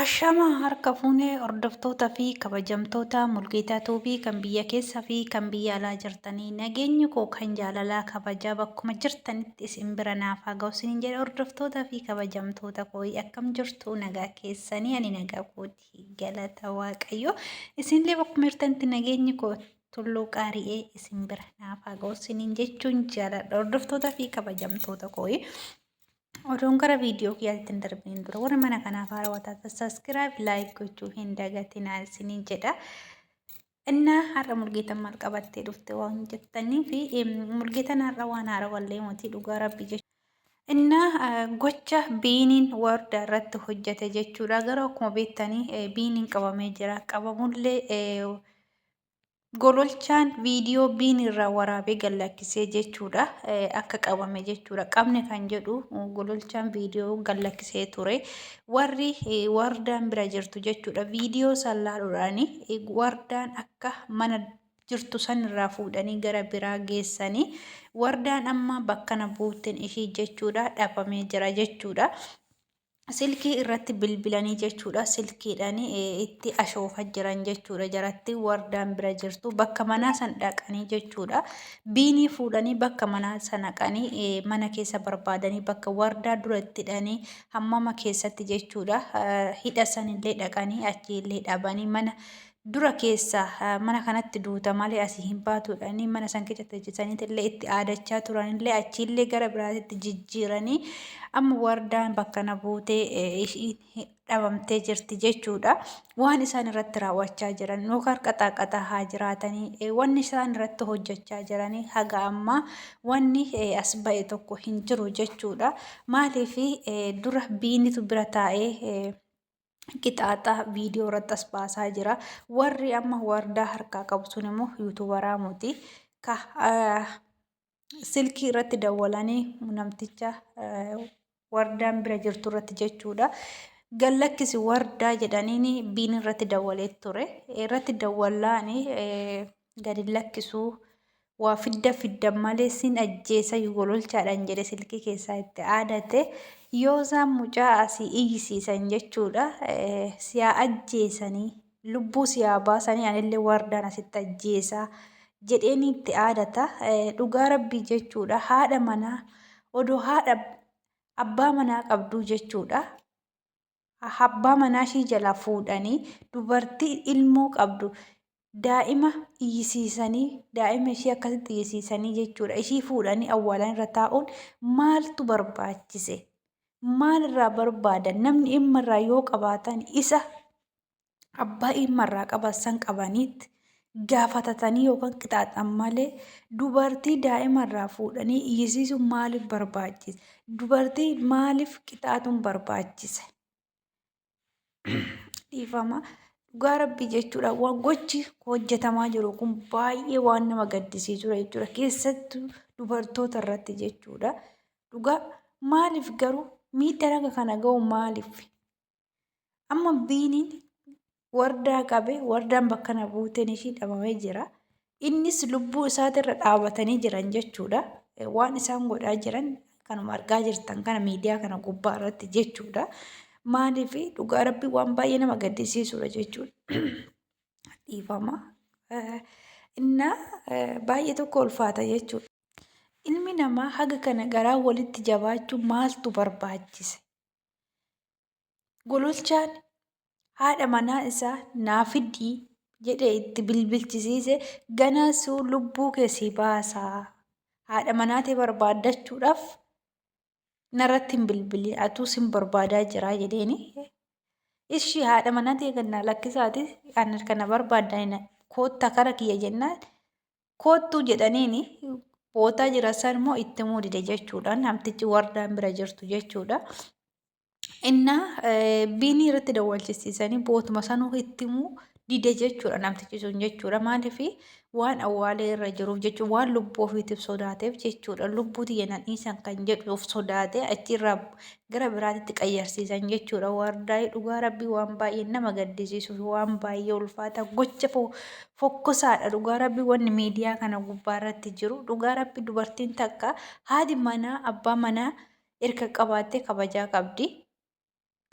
Ashama harka fuunee hordoftoota fi kabajamtoota Mulgeetaa Tuubii kan biyya keessa fi kan biyya alaa jirtanii nageenyi koo kan jaalalaa kabajaa bakkuma jirtanitti isin bira naaf haa ga'u isiniin jedha. Hordoftoota fi kabajamtoota koo, akkam jirtu? Nagaa keessanii? Ani nagaa kooti, galata Waaqayyo. Isinillee bakkuma jirtanitti nageenyi koo tulluu qaari'ee isin bira naaf haa ga'u isiniin jechuun jaaladha. Hordoftoota fi kabajamtoota koo, odoon gara viidiyoo kiyyaatti hin darbiniin dura warri mana kanaaf haarawaa taatan subscribe, like gochuu hin dagatinaa isiniin jedha. Innaa har'a Mulgeetan maal qabattee dhufte waan jettanii fi Mulgeetan har'a waan haarawallee mootii, dhugaa rabbi jechuudha. Innaa gocha Biiniin Warda irratti hojjete jechuudha. Garuu akkuma beektanii Biiniin qabamee jira. Qabamullee Gololchaan viidiyoo Biin irraa waraabee gallakkisee jechuudha. Akka qabame jechuudha. Qabne kan jedhu Gololchaan viidiyoo gallakkisee ture. Warri Wardaan bira jirtu jechuudha. Viidiyoo san laaluudhaan Wardaan akka mana jirtu san irraa fuudhanii gara biraa geessanii, Wardaan amma bakkana buuteen ishii jechuudha dhabamee jira jechuudha. Silkii irratti bilbilanii jechuudha, silkiidhaan itti ashoofa jiran jechuudha. Jaratti Wardaan bira jirtu bakka manaa san dhaqanii jechuudha. Biinii fuudhanii bakka manaa san dhaqanii mana keessa barbaadanii, bakka Wardaa dura itti hidhanii hammama keessatti jechuudha, hidha sanillee dhaqanii achi illee dhabanii, mana dura keessa mana kanatti duuta malee asii hin baatuudhaanii mana san keessa teechisaniit illee itti aadachaa turanillee achiillee gara biraatitti jijjiiranii, amma Wardaan bakka na buutee ishiin dhabamtee jirti jechuudha. Waan isaan irratti raawwachaa jiran yookaan qaxaa qaxaa haa jiraatanii, wanni isaan irratti hojjechaa jiranii haga ammaa wanni as ba'e tokko hin jiru jechuudha. Maaliif dura Biinitu bira taa'ee qixaaxaa viidiyoo irratti as baasaa jira. Warri amma Wardaa harkaa qabu sun immoo yuutuubaraa moti. Ka silkii irratti dawwalanii namticha Wardaan bira jirtu irratti jechuudha. Gallakkisi Wardaa jedhaniin Biin irratti dawwalee ture. Irratti dawwallaani gadi lakkisuu, waa fidda fidda malee sin ajjeesa Gololchaadhaan jedhe silkii keessaa itti aadate. Yoo isaan mucaa asii iyyisiisan jechuudha, siyaa ajjeesanii, lubbuu siyaa baasanii, anillee Wardaan asitti ajjeesaa jedheen itti aadata. Dhugaa rabbii jechuudha, haadha manaa odoo haadha abbaa manaa qabduu jechuudha. Abbaa manaa ishii jalaa fuudhanii, dubartii ilmoo qabdu, daa'ima iyyisiisanii, daa'ima ishii akkasitti iyyisiisanii jechuudha. Ishii fuudhanii awwaalan irra taa'uun maaltu barbaachise? Maalirraa barbaadan? Namni ilma irraa yoo qabaatan isa abbaa ilma irraa qaban san qabaniitti gaafatatanii yookaan qixaaxan malee, dubartii daa'ima irraa fuudhanii iyyisiisuun maaliif barbaachise? Dubartii maaliif qixaaxuun barbaachise? Dhiifama. Dhugaa rabbii jechuudha, waan gochi hojjetamaa jiru kun baay'ee waan nama gaddisiisudha jechuudha. Keessattuu dubartoota irratti jechuudha. Dhugaa maaliif garuu miidhaan akka kana ga'u maaliif? Amma Biiniin Wardaa qabe, Wardaan bakka na buuteen ishii dhabamee jira. Innis lubbuu isaatirra dhaabatanii jiran jechuudha. Waan isaan godhaa jiran kanuma argaa jirtan kana miidiyaa kana gubbaa irratti jechuudha. Maaliif, dhugaa rabbii waan baay'ee nama gaddisiisudha jechuudha. Dhiifama. Innaa baay'ee tokko ulfaata jechuudha. Ilmi namaa haga kana garaa walitti jabaachuu maaltu barbaachise? Gololchaan haadha manaa isaa naa fidii jedhee itti bilbilchisiise, ganaa suu lubbuu kee si baasaa, haadha manaa tee barbaaddachuudhaaf narratti hin bilbilin, atuu sin barbaadaa jiraa jedheeni. Ishii haadha manaa tee gannaa lakkisaati ani kana barbaaddan koottaa kara kiyya jennaan, koottuu jedhaniini bootaa jira san immoo itti himuu dide jechuudha. Namtichi Wardaan bira jirtu jechuudha. Innaa Biinii irratti dawwalchisiisanii bootuma sanuu itti himuu dide jechuudha namtichi sun jechuudha. Maaliif? Waan awwaalee irra jiruuf jechuudha. Waan lubbuu ofiitiif sodaateef jechuudha. Lubbuu tiyya nan dhiisan kan jedhu of sodaatee achirraa gara biraatitti qayyarsiisan jechuudha. Wardaayii dhugaa rabbii waan baay'ee nama gaddisiisuu fi waan baay'ee ulfaata, gocha fokkosaadha dhugaa rabbii wanni miidiyaa kana gubbaa irratti jiru. Dhugaa rabbii, dubartiin takka haati manaa abbaa manaa erga qabaattee kabajaa qabdi.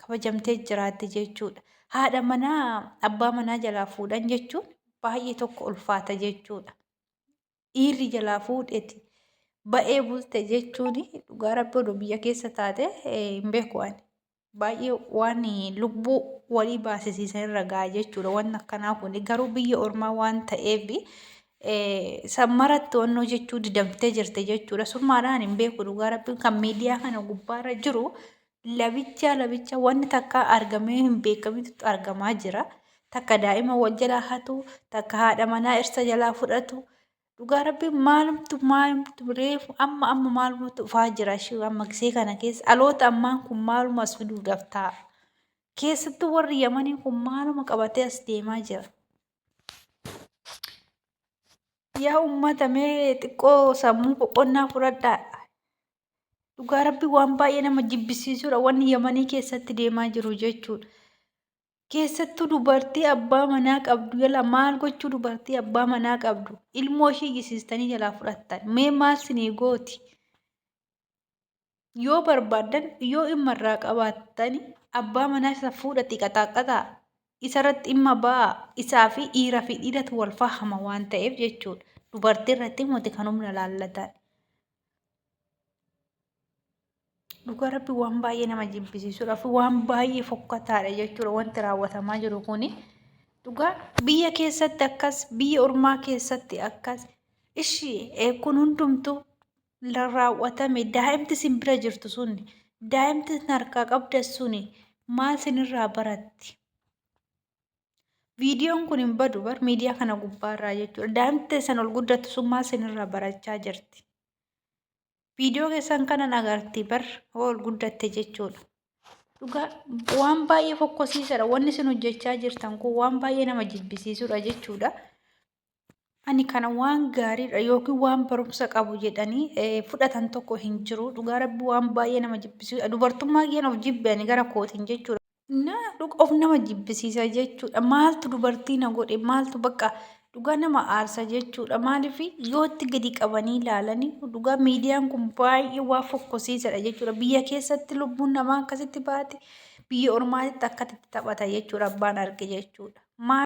Kabajamtee jiraatti jechuudha. Haadha manaa abbaa manaa jalaa fuudhan jechuun baay'ee tokko ulfaata jechuudha. Dhiirri jalaa fuudheti ba'ee bulte jechuun dhugaa rabbi oduu biyya keessa taate hin beeku ani. Baay'ee waan lubbuu walii baasisiisan irra ga'a jechuudha. Waan akkanaa kun garuu biyya ormaa waan ta'eef sammaratti wannoo jechuu didamtee jirti jechuudha. Summaadhaan hin beeku dhugaa rabbi kan miidiyaa kana gubbaarra jiru Labicha labicha wanni takka argamee hin beekamitu argamaa jira. Takka daa'ima wal jalaa hatu, takka haadha manaa irsa jalaa fudhatu. Dhugaa rabbi maalumtu maalumtu reefu amma amma maalumtu dhufaa jira ishee amma gisee kana keessa dhaloota ammaan kun maaluma as fiduudhaaf ta'a. Keessattuu warri Yamanii kun maaluma qabatee as deemaa jira. Yaa uummata mee xiqqoo sammuu boqonnaa fudhadhaa. Dhugaa rabbi waan baay'ee nama jibbisiisudha wanni Yamanii keessatti deemaa jiru jechuudha. Keessattuu dubartii abbaa manaa qabdu jala maal gochuu dubartii abbaa manaa qabdu ilmoo ishii iyyisiistanii jalaa fudhattan mee maal sinii gooti? Yoo barbaaddan yoo dhimma irraa qabaattani abbaa manaa isa fuudhati qaxaaqaxaa isarratti dhimma ba'aa isaa fi dhiira fi dhiiratu wal fahama waan ta'eef jechuudha. Dubartii irratti moti kan humna laallatan. Dhugaa rabbi waan baay'ee nama jibbisiisudha fi waan baay'ee fokkataadha jechuudha wanti raawwatamaa jiru kuni. Dhugaa biyya keessatti akkas biyya ormaa keessatti akkas ishi kun hundumtuu raawwatame daa'imti isin bira jirtu suni daa'imti isin harkaa qabdan suni maal isinirraa baratti? Viidiyoon kun hin badu bar miidiyaa kana gubbaarraa jechuudha. Daa'imti teessan ol guddattu sun maal isinirraa barachaa jirti? Viidiyoo keessan kanan agarti bar ol guddatte jechuudha. Dhugaa waan baay'ee fokkosiisadha. Wanni isin hojjechaa jirtan kun waan baay'ee nama jibbisiisudha jechuudha. Ani kana waan gaariidha yookiin waan barumsa qabu jedhanii fudhatan tokko hin jiru. Dhugaa rabbi waan baay'ee nama jibbisiisa. Dubartummaa kiyyaan of jibbe ani gara kootiin jechuudha. Na of nama jibbisiisa jechuudha. Maaltu dubartii na godhe maaltu bakka dhugaa nama aarsa jechuudha. Maaliif yoo itti gadi qabanii ilaalanii dhugaa miidiyaan kun baay'ee waa fokkosiisadha jechuudha. Biyya keessatti lubbuun namaa akkasitti baate biyya ormaatitti akkasitti taphata jechuudha abbaan arge jechuudha. Maal